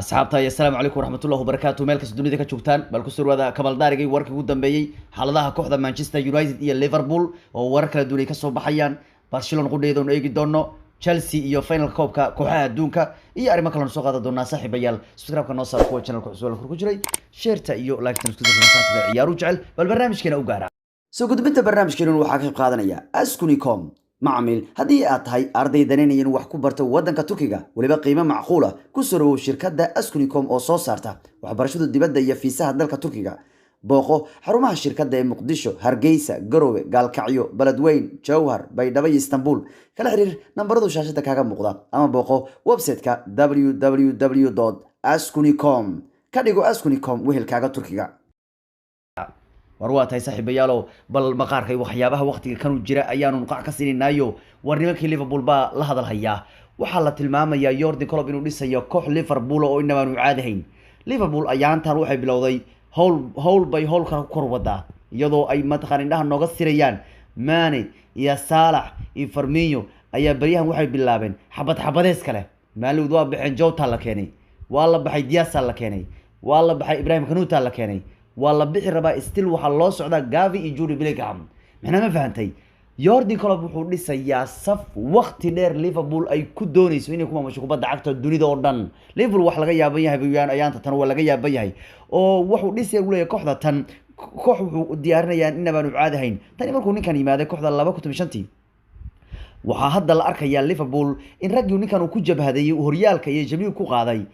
Asxaabta iyo assalaamu calaykum waraxmatullahi wabarakaatu. Meel kasta dunida ka joogtaan, bal ku soo dhawaada kabaldaarigay wararkii ugu dambeeyey xaaladaha kooxda Manchester United iyo Liverpool oo warar kala duwan ay kasoo baxayaan, Barcelona qudheeda oon eegi doono, Chelsea iyo finalka koobka kooxaha adduunka iyo arrimo kale soo qaadan doonaa. Saaxiibayaal, subscribe-ka noo saar, kuwa channelka cusub ku jiray, share-ta iyo like-ta isku dirsan ciyaaru jecel. Bal barnaamijkeena u gaara. Soo gudbinta barnaamijkeena waxaa ka qayb qaadanaya Askunicom. Macmiil, haddii aad tahay arday danaynaya inuu wax ku barto waddanka Turkiga, weliba qiimo macquul ah, ku soo dhawow shirkadda Askunicom oo soo saarta waxbarashada dibadda iyo fiisaha dalka Turkiga. Booqo xarumaha shirkadda ee Muqdisho, Hargeysa, Garowe, Gaalkacyo, Beledweyn, Jowhar, Baydhabo iyo Istanbul. Kala xiriir nambaradu shaashada kaaga muuqda ama booqo website-ka www askunicom. Ka dhigo Askunicom wehelkaaga Turkiga. War waa tahay, saaxiibayaalow, bal maqaarkay waxyaabaha waqtiga kanu jira ayaanu nuqac ka siinaynaayo. War nimankii Liverpool baa la hadal hayaa. Waxaa la tilmaamayaa Jurgen Klopp inuu dhisayo koox Liverpool oo inabaanu caadahayn. Liverpool ayaantan waxay bilowday howl, howl bay howl kala kor wadaa, iyadoo ay mataqaan indhaha nooga sirayaan. Mane iyo Salah iyo Firmino ayaa baryahan waxay bilaabeen xabad xabadees kale. Maalowd waa baxeen, Jota la keenay, waa la baxay, Diaz la keenay, waa la baxay, Ibrahim Kanuta la keenay, waa la bixi rabaa. Still waxaa loo socdaa Gavi iyo Jude Bellingham. Maxna ma fahantay? Jurgen Klopp wuxuu dhisayaa saf waqti dheer Liverpool ay ku doonayso inay ku maamusho kubadda cagta dunida oo dhan. Liverpool wax laga yaaban yahay bayaan ayaanta tan, waa laga yaaban yahay oo wuxuu dhisaya uu leeyahay kooxda tan. Koox wuxuu diyaarinayaa inabaanu caadahayn. Tani markuu ninkan yimaaday kooxda 2005-tii, waxaa hadda la arkayaa Liverpool in raggii ninkan uu ku jabhadeeyey horyaalka iyo Champions ku qaaday,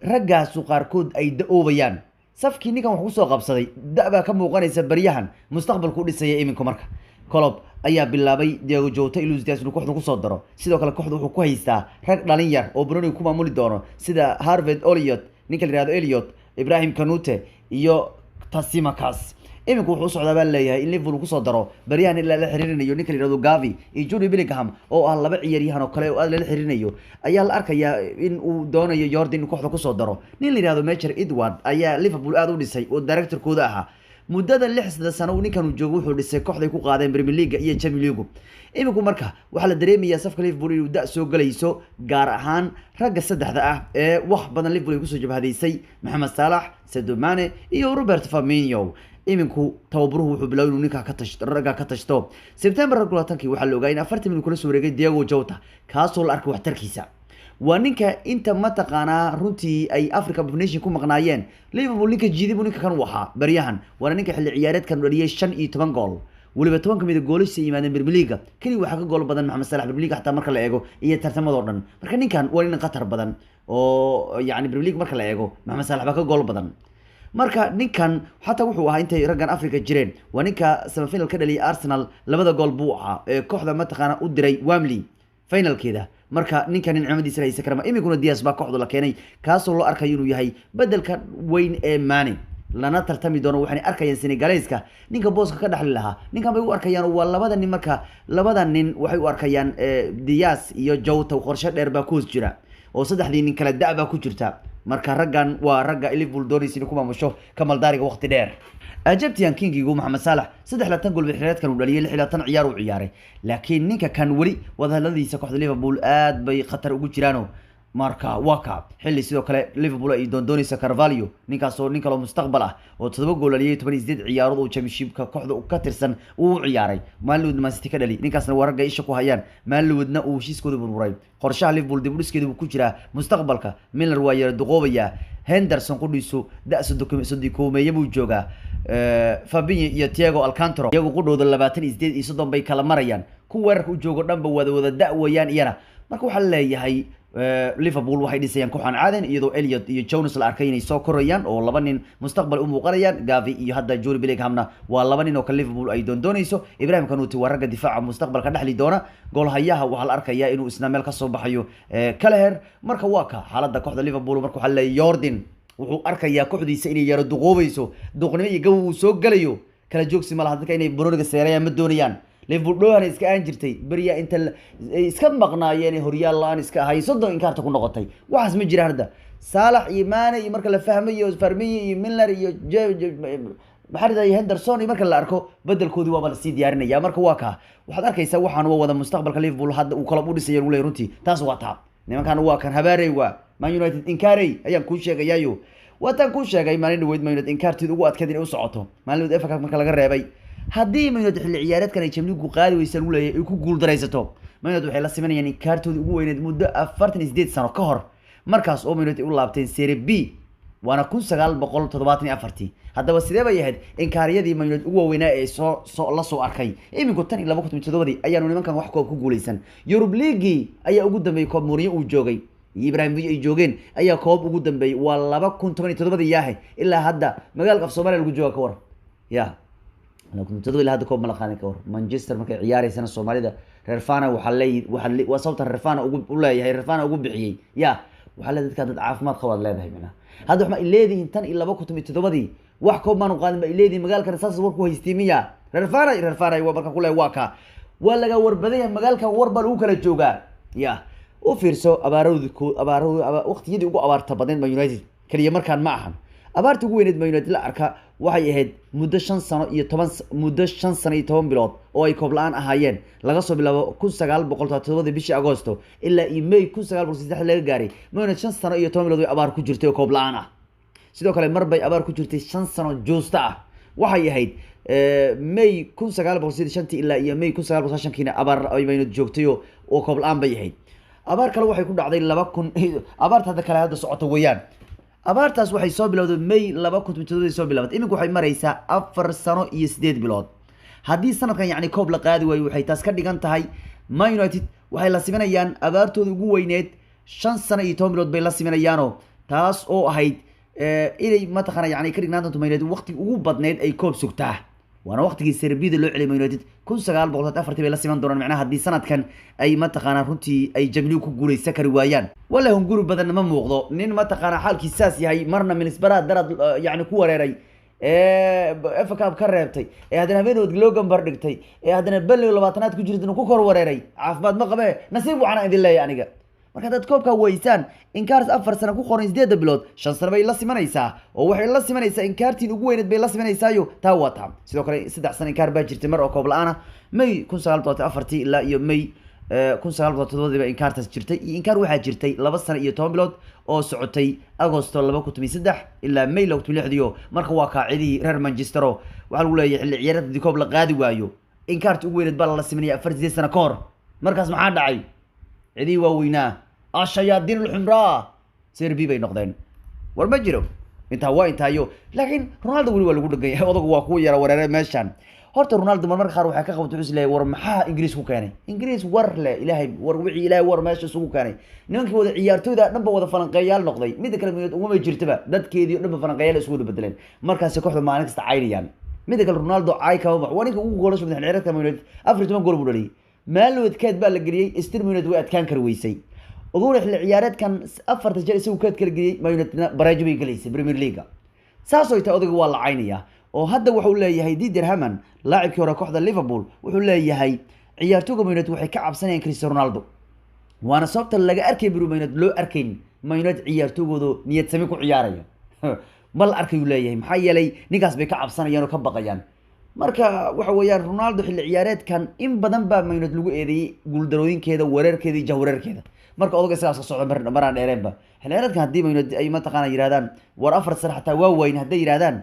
raggaasu qaarkood ay da-oobayaan. Safkii ninkan wax kusoo qabsaday da- baa ka muuqanaysa baryahan mustaqbalku dhisaya iminku. Marka Klopp ayaa bilaabay Diego Jota iyo Luis Diaz inuu kooxda kusoo daro. Sidoo kale kooxda wuxuu ku haystaa rag dhalin yar oo Bruni ku maamuli doono, sida Harvey Elliott, ninka la yihahdo Elliott, Ibrahim Kanute iyo Tsimikas. Iminku wuxuu u socdaa baa leeyahay in Liverpool kusoo daro baryahan ilaa la xiriirinayo ninka la yihahdo Gavi iyo Jude Bellingham oo ah laba ciyaaryahan oo kale oo aad lala xiriirinayo. Ayaa la arkayaa in uu doonayo Jurgen inuu kooxda kusoo daro. Nin la yihahdo Major Edward ayaa Liverpool aad u dhisay oo directorkooda ahaa muddada 6da sano uu ninkan uu joogo. Wuxuu dhisay kooxday ku qaadeen Premier League iyo Champions League. Iminku marka waxaa la dareemayaa safka Liverpool inuu da soo galayso, gaar ahaan ragga saddexda ah ee wax badan Liverpool ay kusoo jabhadaysay: Mohamed Salah, Sadio Mane iyo Roberto Firmino. Iminku tababaruhu wuxuu bilaabay inuu ninkaa ka tashto, ragga ka tashto. September 20-kii waxaa la ogaa in 40 milyan kula soo wareegay Diego Jota, kaasoo la arkay waxtarkiisa. Waa ninka inta mataqaanaa runtii ay Africa Cup Nation ku maqnaayeen Liverpool ninka jiiday buu ninka kan u ahaa baryahan. Waana ninka xilli ciyaareedkan dhaliyay 15 gool, weliba 10 kamid a goolashiisa yimaadeen Premier League. Keli waxaa ka gool badan Maxamed Salah Premier League xataa marka la eego iyo tartamadoo dhan. Marka ninkan waa nin khatar badan oo yacni Premier League marka la eego Maxamed Salah baa ka gool badan. Marka ninkan xataa wuxuu ahaa intay raggan Africa jireen, waa ninka semifinal ka dhaliyay Arsenal, labada gool buu ahaa ee kooxda mataqaana u diray Wembley finalkeeda. Marka ninkan nin cimadiisa haysa karama. Iminkuna Diaz baa kooxda la keenay, kaasoo loo arkayo inuu yahay bedelka weyn ee Mane lana tartami doono. Waxaanay arkayaan Senegaleska ninka booska ka dhaxli lahaa ninkan bay u arkayaan. Waa labada nin. Marka labada nin waxay u arkayaan Diaz iyo Jota, qorshe dheer baa ku hoos jira oo saddexdii nin kale da' baa ku jirta. Marka raggan waa ragga Liverpool doonaysa inay ku maamusho kamaldaariga waqti dheer. Egyptian Kingigu Maxamed Salah 23 gool bixireedkan uu dhaliyay, 26 ciyaar uu ciyaaray, laakiin ninka kan weli wadahadaladiisa kooxda Liverpool aad bay khatar ugu jiraano. Marka waa ka xilli sidoo kale Liverpool ay doondoonaysa Carvalho, ninkaasoo nin kaloo mustaqbal ah oo 7 gool dhaliyay 18 ciyaarood oo Championshipka kooxda ka tirsan uu u ciyaaray. Maalinwood Man City ka dhali, ninkaasna waa ragga isha ku hayaan. Maalinwoodna uu heshiiskooda burburay. Qorshaha Liverpool dib u dhiskeeda uu ku jiraa mustaqbalka. Milner waa yara duqoobaya, Henderson qudhiisu da 31-meeye buu joogaa, Fabinho iyo Thiago Alcantara iyagu qudhooda 28 iyo 30 bay kala marayaan. Ku weerarka u joogo dhanba wada wada da weeyaan iyana. Marka waxaa leeyahay Liverpool waxay dhisayaan kooxaan caadan, iyadoo Elliot iyo Jones la arkay inay soo korayaan oo laba nin mustaqbal u muuqanayaan. Gavi iyo hadda Jude Bellinghamna waa laba nin oo kale Liverpool ay doondoonayso. Ibrahim Kanute waa ragga difaaca mustaqbalka dhexli doona. Goolhayaha waxaa la arkayaa inuu isna meel kasoo baxayo, Kelleher. Marka waa ka xaaladda kooxda Liverpool. Marka waxaa leeyahay Jurgen wuxuu arkayaa kooxdiisa inay yaro duqoobayso, duqnimo iyo gabow uu soo galayo. Kala joogsi ma laha, dadka inay banooniga seerayaan ma doonayaan. Liverpool dhowhana iska aan jirtay beriya inta iska maqnaayeen horyaal la-aan iska ahay, 30 inkaarta ku noqotay. Waxaas ma jiraan hadda. Saalax iyo Mane iyo marka la fahmayo, Firmino iyo Milner iyo maxaa la Henderson iyo marka la arko bedelkoodii waaba lasii diyaarinaya. Marka waa kaa, waxaad arkaysaa waxaan waa wada mustaqbalka Liverpool hadda uu Klopp u dhisaya lagu leeyahay. Runtii taas waa taa. Nimankan waa kan habaarey, waa Man United inkaarey ayaan kuu sheegayaayo. Waataan kuu sheegay maalin dhaweyd Man United inkaarteed ugu adkeyd inay u socoto maalin dhaweyd FA Cup marka laga reebay. Haddii Man United xilli ciyaareedkan ay Champions League qaadi weysa lagu leeyahay ay ku guuldaraysato, Man United waxay la simanayaan inkaartoodii ugu weyneed muddo 48 sano ka hor, markaas oo Man United u laabteen Serie B, waana 1974. Haddaba sidee bay ahayd inkaariyadii Man United ugu waaweynaa ee soo la soo arkay? Iminku tan iyo 2017 ayaanu nimankan wax koob ku guuleysan. Europe League ayaa ugu dambeeyay koob Mourinho uu joogay iyo Ibrahimovic ay joogeen ayaa koob ugu dambeeyay, waa 2017 yaahe. Ilaa hadda magaalka af Soomaaliya lagu jooga ka war ya 2007 ilaa hadda koob ma la qaadin ka war. Manchester markay ciyaareysana Soomaalida reer Fana waxaa leeyahay, waa sababta reer Fana ugu u leeyahay, reer Fana ugu bixiyay ya. Waxaa leedahay dadka dad caafimaad qaba aad leedahay macnaha. Hadda waxma leedihiin tan iyo 2017 wax koob maanu qaadin ba leedihiin magaalkan, saas war ku haystay miya reer Fana? Reer Fana waa marka ku leeyahay waa ka waa laga warbadan yahay magaalkan, war baa lagu kala joogaa ya. U fiirso abaaradoodii, abaarahooda waqtiyadii ugu abaarta badneed Man United kaliya markaan ma ahan. Abaarta ugu weyneed Man United la arka waxay ahayd muddo 5 sano iyo 10, muddo 5 sano iyo 10 bilood oo ay koob la'aan ahaayeen, laga soo bilaabo 1977 bishii Agosto ilaa iyo May 1983 laga gaaray. Man United 5 sano iyo 10 bilood way abaar ku jirtay oo koob la'aan ah. Sidoo kale mar bay abaar ku jirtay 5 sano juusta ah, waxay ahayd May 1985 ilaa iyo May 1990kiina abaar ay Man United joogtay oo koob la'aan bay ahayd. Abaar kale waxay ku dhacday 2000, abaarta hadda kale hadda socota weeyaan. Abaartaas waxay soo bilowday May 2017 soo bilaabatay, iminku waxay maraysaa 4 sano iyo 8 bilood. Haddii sanadkan yacni koob la qaadi waayo, waxay taas ka dhigan tahay Man United waxay la simanayaan abaartooda ugu weyneed, 5 sano iyo 10 bilood bay la siminayaanoo, taas oo ahayd inay mataqaana yani ka dhignaan doonto Man United waqti ugu badneyd ay koob sugtaa, waana waqtigii Serbida loo celiyay Man United 1904 bay la siman doonaan macnaha, haddii sanadkan ay mataqaana runtii ay Champions League ku guuleysan kari waayaan. Wala hunguri badan ma muuqdo nin mataqaana xaalkiis saas yahay, marna Middlesbrough darad yacni ku wareeray ee FA Cup ka reebtay, ee haddana habeenadood loo gambar dhigtay, ee haddana Burnley 20aad ku jirta ku kor wareeray. Caafimaad ma qabee, nasiib waxaan idin leeyahay aniga. Marka haddaad koobkaa weysaan inkaars 4 sano ku qoran 8 bilood, 5 sano bay la simanaysaa, oo waxay la simanaysaa inkaartiin ugu weyneed bay la simanaysaayo. Taa waa taa. Sidoo kale 3 sano inkaar baa jirtay mar oo koob la-aan ah, May 1974 ilaa iyo May 1907 baa inkaartaas jirtay. Iyo inkaar waxaa jirtay 2 sano iyo 10 bilood oo socotay Agosto 2003 ilaa May 2006. Marka waa kaacidihii reer Manchester oo waxaa lagu leeyahay xilli ciyaareed haddii koob la qaadi waayo inkaartii ugu weyneed baa lala simanaya 4 8 sano ka hor. Markaas maxaa dhacay? Cidihii waaweynaa ashayaadiin alxumraa Serie B bay noqdeen. War ma jiro intaa waa intaayo, laakiin Ronaldo weli waa lagu dhegan yahay, odagu waa kuwa yara wareere meeshan. Horta Ronaldo marmarka qaar waxaa ka qabta wuxuu is leeyahay war maxaa Ingiriis ku keenay? Ingiriis war le ilaahay, war wixii ilaahay war meesha isugu keenay. Nimankii wada ciyaartooyda dhan ba wada falanqeeyaal noqday. Midda kale United uguma jirtaba, dadkeedii oo dhan ba falanqeeyaal isugu wada bedeleen, markaasi kooxda maalin kasta caynayaan. Midda kale Ronaldo caay kama baxo, waa ninka ugu goolasha badan xilli ciyaareedka Man United, 14 gool buu dhaliyay. Maalin keed baa la geliyey, Still Man United way adkaan kari weysay. Ogowna xilli ciyaareedkan 4ta jeer isagu keed kala geliyey, Man Unitedna baraajo bay gelaysay Premier League. Saas oo tahay odayga waa la caynayaa, oo hadda wuxuu leeyahay Didier Hamann, laacibkii hore kooxda Liverpool, wuxuu leeyahay ciyaartooyga Man United waxay ka cabsanayaan Cristiano Ronaldo, waana sababta laga arkay buru Man United loo arkayn Man United ciyaartoygooda niyad sami ku ciyaaraya ma la arkayuu leeyahay, maxaa yeelay ninkaas bay ka cabsanayaan oo ka baqayaan. Marka waxa weeyaan Ronaldo xilli ciyaareedkan in badan baa Man United lagu eedeeyey guuldarooyinkeeda, wareerkeeda iyo jahwareerkeeda. Marka odaga isagaas ka socda maraan dheereenba xilli ciyaareedkan haddii Man United ay mataqaana yidhahdaan war 4 sano xataa waa wayn hadday yidhahdaan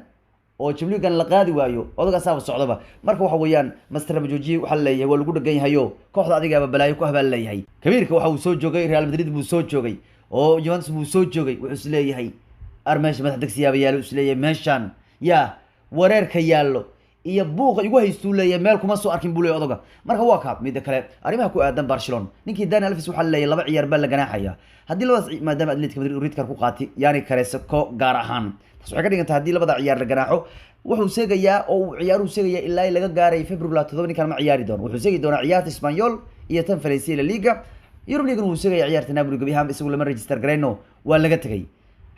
oo Champions League la qaadi waayo, odaga asaaba socdaba. Marka waxa weeyaan Master Majoojiye waxa leeyahay waa lagu dhagan yahayo, kooxda adigaaba balaayo ku ah baa leeyahay. Kabiirka waxa uu soo joogay Real Madrid buu soo joogay oo Juventus buu soo joogay, wuxuu is leeyahay ar meesha madax degsiyaaba yaalo, is leeyahay meeshan yaa wareerka yaallo iyo buuqa igu haystuu leeyahay, meel kuma soo arkin buu leeyahay odoga. Marka waa ka midda kale arrimaha ku aadan Barcelona, ninkii Daniel Alves waxaa leeyahay 2 ciyaar baa la ganaaxaya haddii labadaas, maadaama Atletico Madrid uu red card ku qaatay yani Carrasco gaar ahaan. Taas waxay ka dhigan tahay haddii labada ciyaar la ganaaxo wuxuu seegayaa oo uu ciyaaruhu seegayaa ilaa laga gaaray February 7, ninkan ma ciyaari doono. Wuxuu seegi doonaa ciyaarta Espanyol iyo tan Valencia La Liga Europe League, wuu seegaya ciyaarta Napoli, gabi ahaan isagu lama register garayno, waa laga tegay.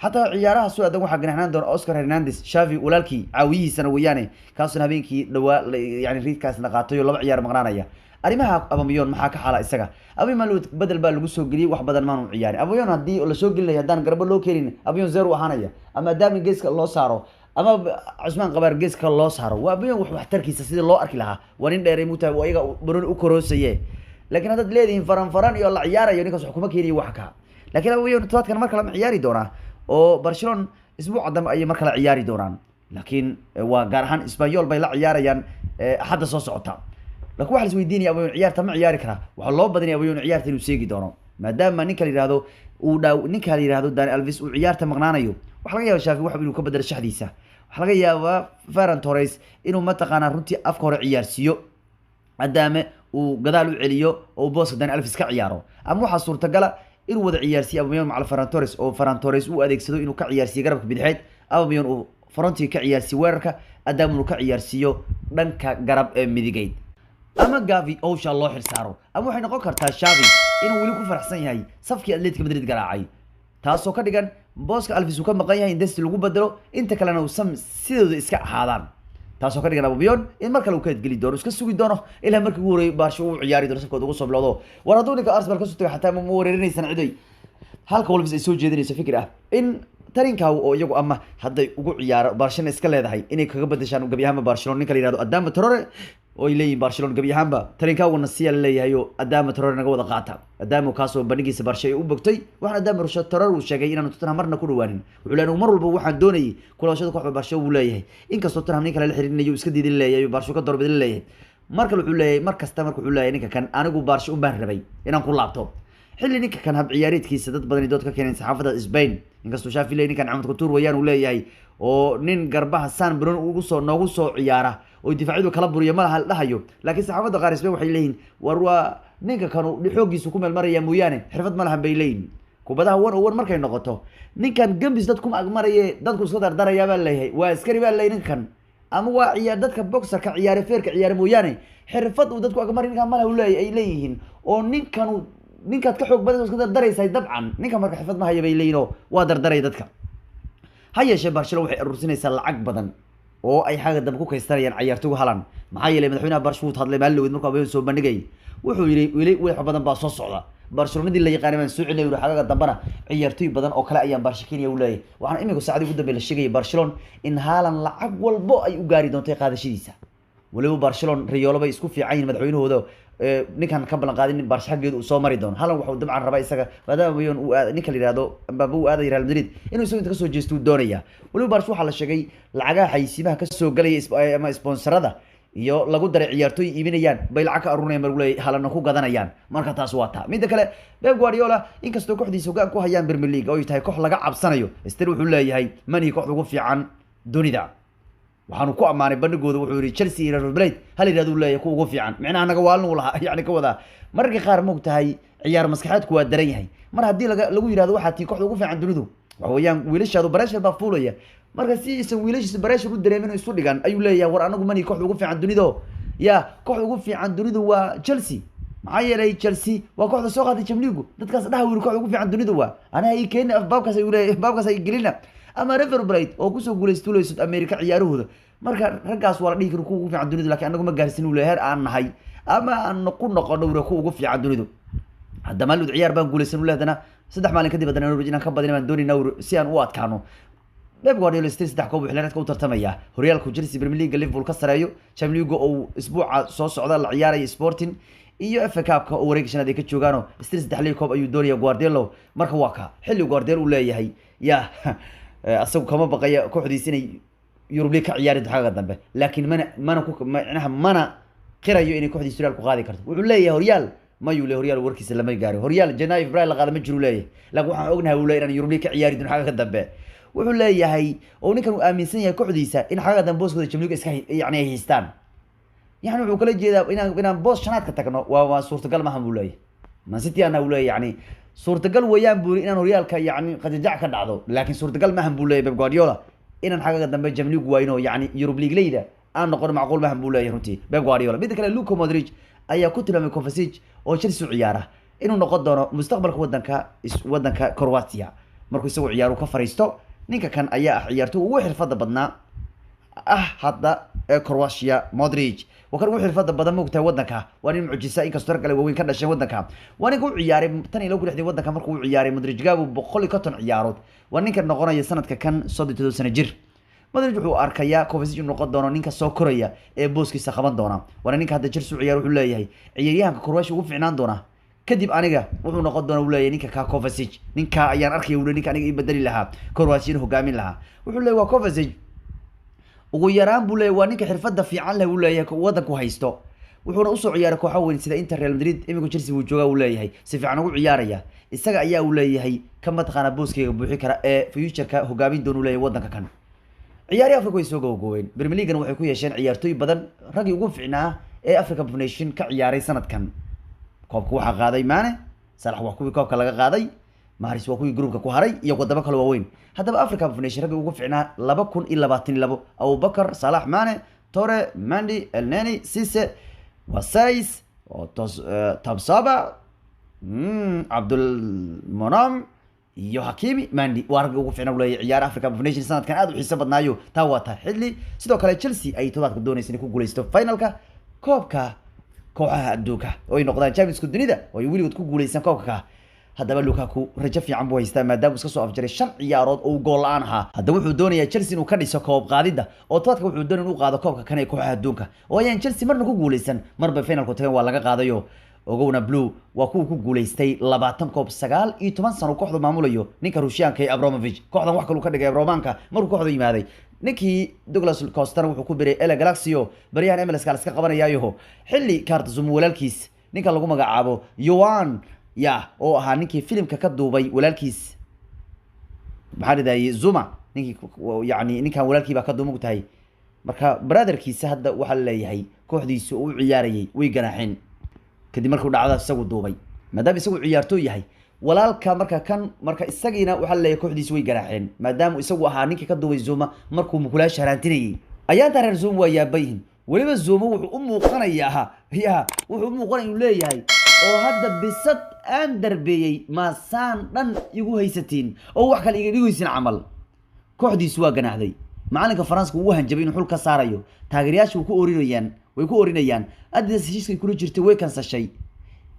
Xataa ciyaaraha soo aadan waxaa ganaxnaan doona Oscar Hernandez, Xavi walaalkii caawiyihiisana weeyaane, kaasuna habeenkii dhawaa yani riidkaasna qaatay oo 2 ciyaar maqnaanaya. Arrimaha Aubameyang maxaa ka xaala isaga? Aubameyang bedel baa lagu soo geliyey, wax badan maanu ciyaarin. Aubameyang haddii la soo gelinayo haddaan garbo loo keenin, Aubameyang zero ahaanaya, ama maadaama geeska loo saaro ama Cusmaan Qabaar geeska loo saaro, waa Aubameyang wax waxtarkiisa sidii loo arki lahaa. Waa nin dheeray mutaa waa iyaga baroni u koroosaye, laakiin haddaad leedihiin faran faran iyo la ciyaarayo ninkaas wax kuma keenayo wax ka. Laakiin Aubameyang todobaadkan mar kale ma ciyaari doonaa oo Barcelona isbuuca dambe ayay mar kale ciyaari doonaan, laakiin waa gaar ahaan Espanyol bay la ciyaarayaan axadda soo socota. Laakiin waxaa la isweydiinaya Aubameyang ciyaarta ma ciyaari karaa? Waxaa loo badinaya Aubameyang ciyaarta inuu seegi doono, maadaama ninka la yidhaahdo uu dhaaw ninka la yidhaahdo Dani Alves uu ciyaarta maqnaanayo. Waxaa laga yaabaa Xavi wax inuu ka bedelo shaxdiisa, waxaa laga yaabaa Ferran Torres inuu mataqaanaa runtii afka hore ciyaarsiiyo, maadaama uu gadaal u celiyo oo uu booska Dani Alves ka ciyaaro, ama waxaa suurtagala inuu wada ciyaarsiiyo Aubameyang macal Ferran Torres, oo Ferran Torres uu adeegsado inuu ka ciyaarsiiyo garabka bidixeed, Aubameyang uu frontiga ka ciyaarsiiyo weerarka, Adamu uu ka ciyaarsiiyo dhanka garab ee midigeyd, ama Gavi howsha loo xilsaaro. Ama waxay noqon kartaa Xavi inuu weli ku faraxsan yahay safkii Atletico Madrid garaacay, taasoo ka dhigan booska Alves uu ka maqan yahay in Dest lagu bedelo, inta kalena uu sam sidooda iska ahaadaan, taasoo ka dhigan Aubameyang in mar kale uu ka edgeli doono, iska sugi doono ilaa markii ugu horreeyay Barca uu ciyaari doono safkooda ugu soo bilowdo. War hadduu ninka Arsenal ka soo tago xataa ma weerarinaysan ciday, halka Wolves ay soo jeedinayso fikir ah in tarinkaa oo iyagu ama hadday ugu ciyaaro Barcelona iska leedahay inay kaga bedeshaan gabi ahaanba Barcelona ninka la yihahdo Adama Traore, oo ay leeyihin Barcelona gabi ahaanba tarinkaaguna siyaa la leeyahay oo Adama Traore naga wada qaata, Adama kaasoo bandhigiisa Barca ay u bogtay. Waxaana Adama Traore uu sheegay inaanu Tottenham marna ku dhawaanin. Wuxuu leeyahay mar walba waxaan doonayay kulashada kooxda Barca uu leeyahay, inkastoo Tottenham ninka la xiriirinayo iska diidan leeyahay, Barca ka doorbidin leeyahay. Mar kale wuxuu leeyahay mar kasta marka wuxuu leeyahay ninka kan anigu Barca un baan rabay inaan ku laabto, xilli ninka kan hab ciyaareedkiisa dad badan dood ka keeneen saxaafadda Spain, inkastoo Xavi leeyahay ninkan Ahmed Couture wayaan uu leeyahay oo nin garbaha San Bruno ugu soo noogu soo ciyaara oo difaacyadu kala buriyo ma laha la dhahayo. Laakiin saxaafadda qaar Spain waxay leeyihiin war waa ninka kanu xooggiisu ku meel maraya mooyaane xirfad ma lahan bay leeyihiin. Kubadaha 1-on-1 markay noqoto ninkan gambis dadku ma agmaraye, dadku iska dardarayaa baa leeyahay, waa askari baa leeyahay ninkan, ama waa ciyaar dadka boxerka ciyaare feerka ciyaare mooyaane xirfad uu dadku agmari ninkan ma laha uu leeyahay ay leeyihiin, oo ninkanu ninkaad ka xoog badan iska dardaraysaa dabcan ninka marka xirfad ma haya bay leeyihiin oo waa dardaraya dadka. Ha yeeshee Barcelona waxay aruursinaysaa lacag badan oo ay xagga dambe ku kaystanayaan ciyaartoygu Haaland, maxaa yeelay madaxweynaha Barca wuu hadlay maalin dhaweyd markuu Aubameyang soo bandhigay, wuxuu yidhi weli wax badan baa soo socda, Barcelonadii la yaqaanay baan soo celinay, wuxuu xagga dambena ciyaartoy badan oo kale ayaan Barca keenaya uu leeyahay. Waxaana imika saacadii ugu dambeeyay la sheegayay Barcelona in Haaland lacag walbo ay u gaari doonto qaadashadiisa. Waliba Barcelona Riolo bay isku fiican yihiin madaxweynahooda, ninkan ka ballan qaadin Barca xaggeedu uu soo mari doono. Haaland wuxuu dabcan rabaa isaga maadaama Aubameyang uu aad ninka la yiraahdo Mbappe uu aaday Real Madrid inuu isagu inta ka soo jeesto uu doonaya. Waliba Barca waxaa la sheegay lacagaha xayeysiimaha ka soo galaya ama sponsorada iyo lagu daray ciyaartoy iibinayaan bay lacag ka aruurinayaan, bal leeyahay Haalandna ku gadanayaan. Marka taas waa taa. Midda kale Pep Guardiola inkastoo kooxdiisa hoggaan ku hayaan Premier League oo ay tahay koox laga cabsanayo, still wuxuu leeyahay manihi kooxda ugu fiican dunida. Waxaanu ku ammaanay bandhigooda, wuxuu yidhi Chelsea iyo River Plate hal yidhahdo uu leeyahay kuwa ugu fiican, micnaha naga waalin uu lahaa yacni ka wadaa. Mararka qaar moog tahay ciyaar maskaxeedku waa daran yahay, mar haddii lagu yidhahdo waxaa tii kooxda ugu fiican dunidu, waxa weeyaan wiilashaadu bareshar baa fuulaya. Marka si aysan wiilashiisa bareshar u dareemin oo isu dhigan ayuu leeyahay war anagu mani kooxda ugu fiican dunido, ya kooxda ugu fiican dunidu waa Chelsea, maxaa yeelay Chelsea waa kooxda soo qaaday Champions League, dadkaas dhaha wiil kooxda ugu fiican dunidu waa anaha ii keeni baabkaas ayuu leeyahay, baabkaas ay gelina, ama River Plate oo kusoo guuleystay South America ciyaarahooda. Marka raggaas waa la dhihi karo kuwa ugu fiican dunidu, laakiin anagu ma gaarsiin uu leeyahay heer aan nahay ama aan ku noqono uu kuwa ugu fiican dunidu. Hadda maalin ciyaar baan guuleysan u leeyahay, 3 maalin kadib haddana Norwich inaan ka badin baan doonaynaa si aan u adkaano. Pep Guardiola still 3 koob xilliyeedka u tartamaya, horyaalka Chelsea, Premier League Liverpool ka sareeyo, Champions League oo isbuuca soo socda la ciyaarayo Sporting iyo FA Cup-ka oo wareeg shanaad ay ka joogaan, still 3 koob ayuu doonaya Guardiola. Marka waa ka xilli Guardiola uu leeyahay ya asagu kama baqaya kooxdiisa inay Europe League ka ciyaari doonto xagga dambe, laakiin mana ku macnaha mana qirayo inay kooxdiisa horyaal ku qaadi karto. Wuxuu leeyahay horyaal mayuu leeyahay, horyaal warkiisa lama gaaro, horyaal Janaayo Febraayo la qaada ma jiro leeyahay, laakiin waxaan ognahay uu leeyahay inaan Europe League ka ciyaari doono xagga dambe. Wuxuu leeyahay oo ninkan uu aaminsan yahay kooxdiisa in xagga dambe booskooda Champions League iska yacni ay haystaan, yacni wuxuu kala jeedaa inaan boos shanaad ka tagno waa suurtagal maahan buu leeyahay. Man City ana uu leeyahay yacni suurtagal weeyaan buu inaan horyaalka yacni qajajac ka dhacdo, laakiin suurtagal maahan buu leeyahay Pep Guardiola inaan xagga dambe Champions League wayno, yacni Europe League leyda aan noqon macquul maahan buu leeyahay runtii Pep Guardiola. Midda kale Luka Modric ayaa ku tilmaamay Kovacic oo Chelsea u ciyaara inuu noqon doono mustaqbalka wadanka Croatia markuu isagu ciyaaru ka fariisto. Ninka kan ayaa ah ciyaartoy ugu xirfadda badnaa ah hadda ee Croatia. Modric waa kan ugu xirfadda badan moogtahay wadanka, waa nin mucjisa inkastoo rag kale waaweyn ka dhasheen wadanka. Waa ninka u ciyaaray tan iyo 2006 wadanka, markuu u ciyaaray Modric gaabu 150 ciyaarood, waa ninka noqonaya sanadka kan 37 sano jir. Modric wuxuu arkayaa Kovacic inuu noqon doono ninka soo koraya ee booskiisa qaban doona, waana ninka hadda Chelsea u ciyaar. Wuxuu leeyahay ciyaaryahanka Croatia ugu fiicnaan doona Kadib aniga wuxuu noqon doonaa, uu leeyahay, ninka ka Kovacic. Ninka ayaan arkaya, uu leeyahay, ninka aniga ii bedeli lahaa, Croatia hogaamin lahaa. Wuxuu leeyahay waa Kovacic ugu yaraan, buu leeyahay, waa ninka xirfadda fiican leh, uu leeyahay, waddanku haysto. Wuxuuna usoo ciyaaray kooxo weyn sida Inter, Real Madrid, iminku Chelsea buu joogaa, uu leeyahay, si fiican ugu ciyaaraya. Isaga ayaa, uu leeyahay, ka mataqaana booskeyga buuxi kara ee future-ka hogaamin doona, uu leeyahay, waddanka kan. Ciyaarihii Africa way soo gabagaboobeen. Premier League waxay ku yeesheen ciyaartooy badan, raggii ugu fiicnaa ee Africa Cup of Nation ka ciyaaray sanadkan. Koobka waxaa qaaday Mane, Salah waa kuwii koobka laga qaaday, Mahrez waa kuwii groupka ku haray iyo wadamo kale waaweyn. Haddaba Africa Cup of Nation raggii ugu fiicnaa 2022: Abubakar, Salah, Mane, Toure, Mandi, Elneny, Cisse, Wasais, Tabsaba, Cabdulmonam iyo Hakimi. Mandi waa ragga ugu fiicnaa, leeyahay, ciyaar Africa Cup of Nation sanadkan aad u xiiso badnaayo. Taa waa taa xilli sidoo kale Chelsea ay todobaadka doonaysa inay ku guuleysto finalka koobka kooxaha adduunka oo ay noqdaan championska dunida oo ay weligood ku guuleysan koobka ka. Haddaba Lukaku rajo fiican buu haystaa, maadaama uu iska soo afjaray 5 ciyaarood oo uu gool la'aan ahaa. Haddaba wuxuu doonayaa Chelsea inuu ka dhiso koob qaadidda, oo todobaadka wuxuu doonaya inuu qaado koobka kan ee kooxaha adduunka oo ayaan Chelsea marna ku guuleysan. Marba finalku tagan waa laga qaadayo. Ogowna Blue waa kuwa ku guuleystay 20 koob 19 sano kooxdu maamulayo ninka Ruushiyaanka ee Abramovich. Kooxdan wax kaluu ka dhigay Romaanka markuu kooxdu yimaaday. Ninkii Douglas Costana wuxuu ku biray LA Galaxy, baryahan MLS ka iska qabanayaayo, xilli Kurt Zouma walaalkiis, ninka lagu magacaabo Yoan ya, oo ahaa ninkii filimka ka duubay walaalkiis, maxaa dhidayay, Zuma, ninkii yani ninkan walaalkii baa ka duuma tahay. Marka brotherkiisa hadda waxaa la leeyahay kooxdiisa uu ciyaarayay way ganaaxeen kadib markuu dhacdadaas isagu duubay, maadaama isagu ciyaartooy yahay walaalka. Marka kan marka isagiina waxaa la leeyahay kooxdiisa way ganaaxeen, maadaama isagu ahaa ninkii ka duubay Zuma markuu mukulaasha haraantinayay. Ayaanta reer Zuma waa yaaban yihiin. Weliba Zuma wuxuu u muuqanayaa, ya, wuxuu u muuqanaya inuu leeyahay oo hadda bisad aan darbeeyey maasaan dhan igu haysatiin oo wax kale iga dhigaysin camal. Kooxdiisu waa ganaaxday. Macalinka Faranska uu hanjabay inuu xul ka saarayo. Taageerayaashu way ku orinayaan, way ku orinayaan. Adidas heshiiska kula jirtay way kansashay.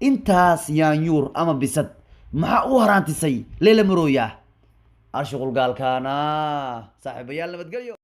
Intaas yaanyuur ama bisad maxaa u haraantisay? Leela marooya arshuqul gaalkaana. Saaxiibayaal, nabadgelyo.